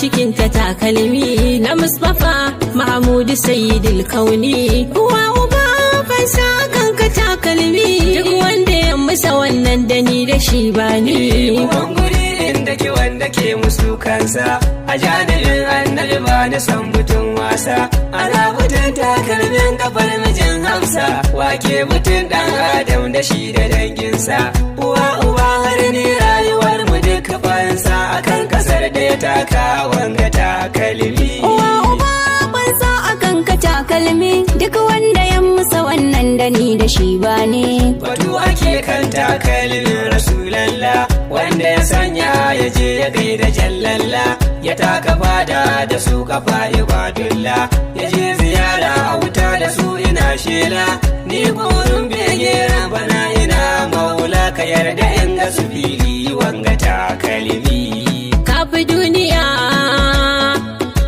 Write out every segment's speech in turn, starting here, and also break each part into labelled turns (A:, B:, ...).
A: cikin ta takalmi na Mustapha Mahmudu Sayyidul Kauni. Uwa uba fansa kanka takalmi, duk wanda ya musa wannan da ni da shi ba ni.
B: Uban guri inda ke wanda ke musu kansa, a janibin Annabi ba na san mutum wasa. Ana butun takalmin kafar mijin Hamsa, wake butun dan Adam da shi da danginsa. Uwa uba har ni rayuwar mu duka fansa akan kasar da ya taka wanga takalmi.
C: Uwa uba fansa akan ka takalmi, duk wanda ya musa wannan da ni da shi ba ne.
B: Batu ake kan takalmin Rasulallah, wanda ya sanya ya je ya gaida Jallalla, ya taka fada da su kafa ibadullah, ya je ziyara a wuta da su. Ina shela ni burin bege bana, ina Maula ka yarda in ga su fili wanga takalmi.
A: Kafi duniya,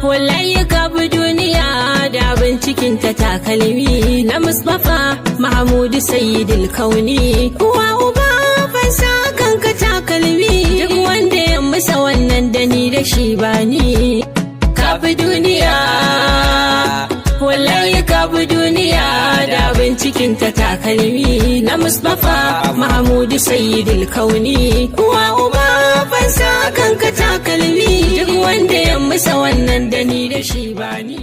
A: wallahi kafi duniya da abin cikin ta takalmi na Mustapha Mahmudu Sayyidul Kauni. Uwa uba fansa kanka takalmi, duk wanda ya musa wannan da ni da shi ba ni. Kafi duniya, wallahi kafi duniya da abin cikin ta takalmi na Mustapha Mahmudu Sayyidul Kauni. Uwa uba fansa kanka takalmi, duk wanda ya musa wannan da ni da shi ba ni.